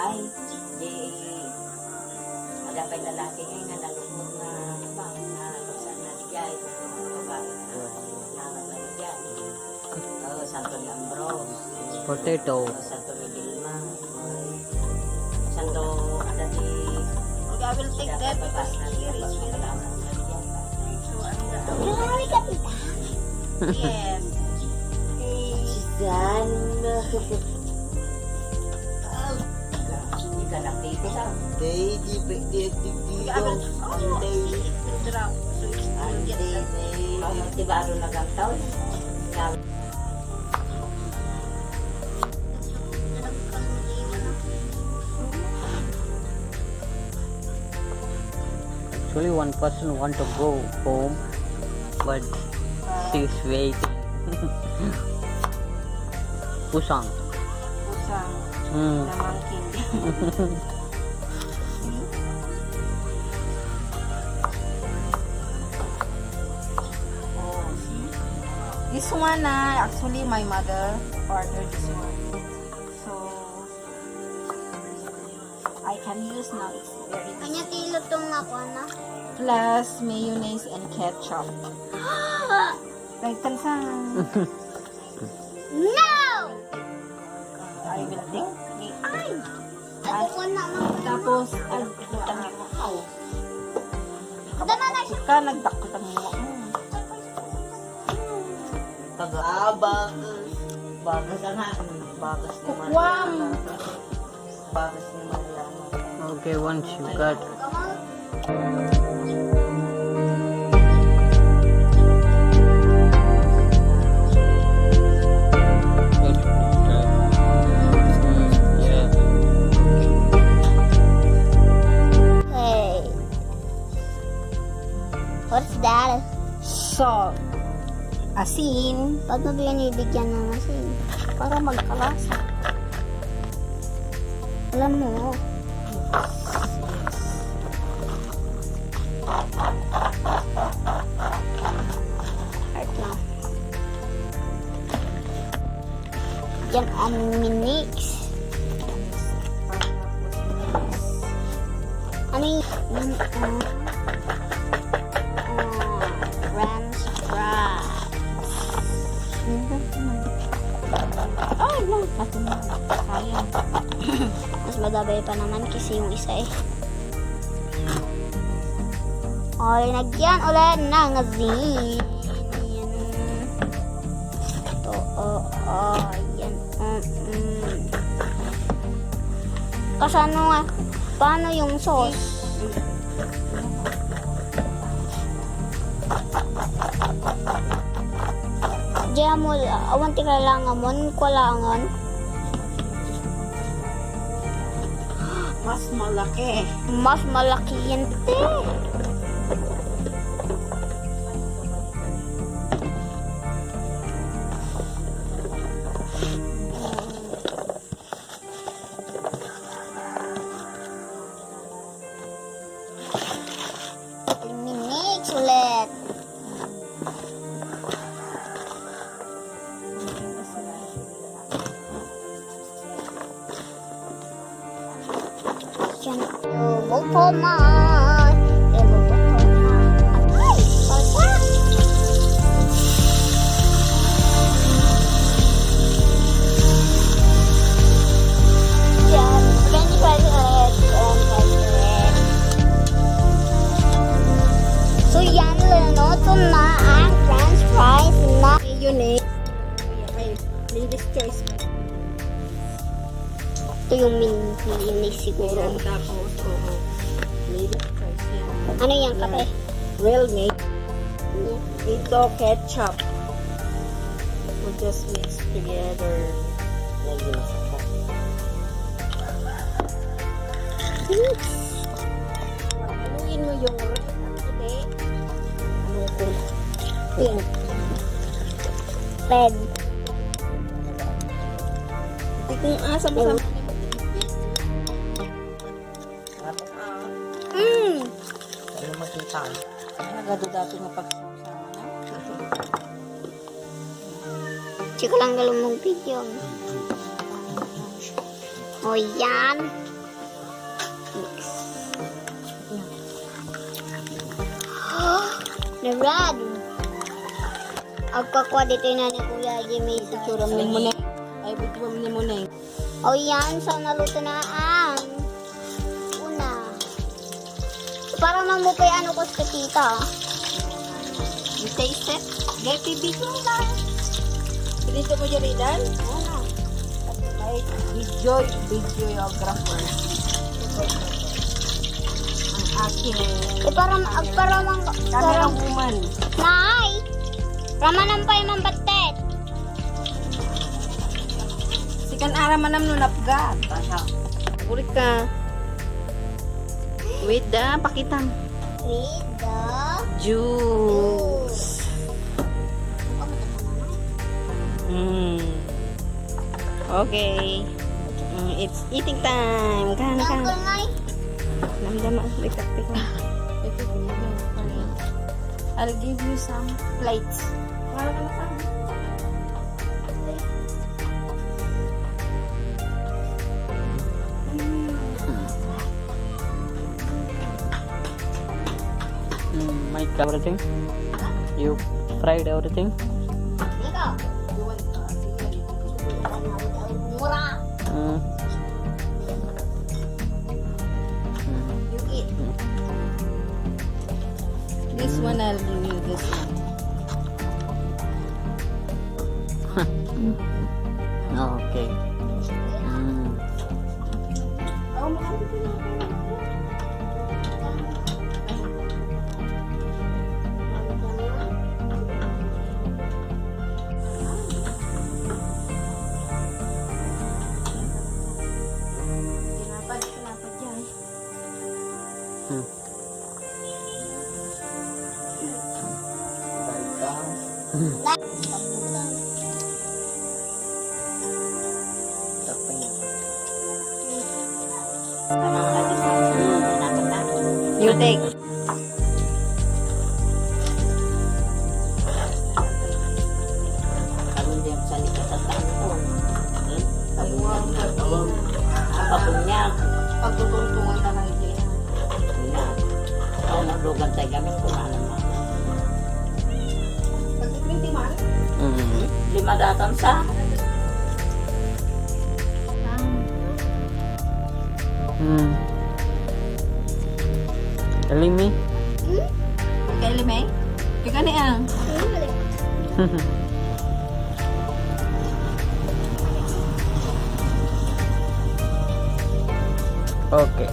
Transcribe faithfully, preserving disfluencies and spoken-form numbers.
Ay, di, ada pay lalaki ngay nga nalukmot nga, nga, nga, nga, nga, nga, nga, nga, nga, nga, Oh, Santo ni Ambrose. Potato. Oh, Santo ni Vilma. Santo, ada di, I will take that because here is very so, ano na. Yes. Suzanne. Ika na dito sa. Day, di, di, di, di, di, Ika na, oh, Day. See, it will drop. So, it will get Ande, that. Day. Oh, di ba, ano, nagantaw? Actually, one person want to go home, but she's waiting. Pusang. Pusang. Hmm. The monkey. Oh, see? This one, ah, actually, my mother ordered this one. So, I can use now. It's very Kanya ti lutong nga kuan na. Plus mayonnaise and ketchup. Right, tansang. No! I will take the, ay! Ako ko na lang. Tapos, ag-, utang mo. Aw. Dama na siya. Ka, nagdakot ang mga, mm. Taga-abag. Bagas ang ha-, bagas ni Kukwam. Mariana. Bagas ni Mariana. Okay, once you got Hey. What's that? Salt. Asin. Paano binibigyan ng asin? Para magkalasa. Alam mo. Heart lang. Yan ang minix. Ano yung, yung, ah, ah, French fries? Ay, no. Ato na. Sayang. Mas madabay pa naman kasi yung isa eh. O, linagyan ulit ng asin. Ito, o, o, yan. Mm, mm. Kasano nga? Paano yung sauce? Diyan mo, awan ti kailangan mo, kailangan. Mas malaki. Mas malaki yan, te. Minutes ulit. Yan. Lubog po man. Lubog po man. Ay, pagka. Yan. French fries ulit. Yan, fries ulit. So, yan, luluto na ang French fries na. Yun eh. Ay, ladies choice. Ito yung min-, mayonnaise siguro. Ayan, tapos, oo. Ladies choice yan. Ano yan, kape? Well made. Yeah. Ito, ketchup. We'll just mix together. Lagi masarap. Oops. Haluin mo yung red at puti. Ano ko? Pink. Red. Tikong asam sa Mm. Ano makita? Nagado dati nga pag Chika lang galong mong video. O, yan. Red. Agkakua ditoy na ni Kuya Jimmy. Picture ni Muneng. Ay, picture ni Muneng. O yan, so naluto na ang una. Para mamupay ano ko sa tita. You taste it? Gay, pibidyo na. Pinito mo dyan, Ridan? Oo na. Ay, video, videographer. Ang aking E, para, ag-, para mang, camera para woman. Nay! Ramanan pa yung mambatet. Sikan ara manam no napga. Uli ka. With the, pakita. With the juice. Mm. Okay. Mm, it's eating time. Kain na ka. Uncle Mike. Namdama. Tika, tika. I'll give you some plates. Wala ka na sa akin. Mm, my God. Everything? You fried everything? Ikaw. Mura. Mm. Mm. You eat. This one, I'll give you this one. Okay. Mm. Tinapad, tinapad yan. Hmm. You take. Kami din sa likod sa taon. Ang pakunyag. Pagtutungtungan na kayo din. Wala. Ako, naglugan tayo kami kung ano mo. Pag twenty man? Mm. Lima datan sa. Mm. Elimi? Hmm? Kay Limeng? Ikaw ni ang? Hmm, balik. Okay.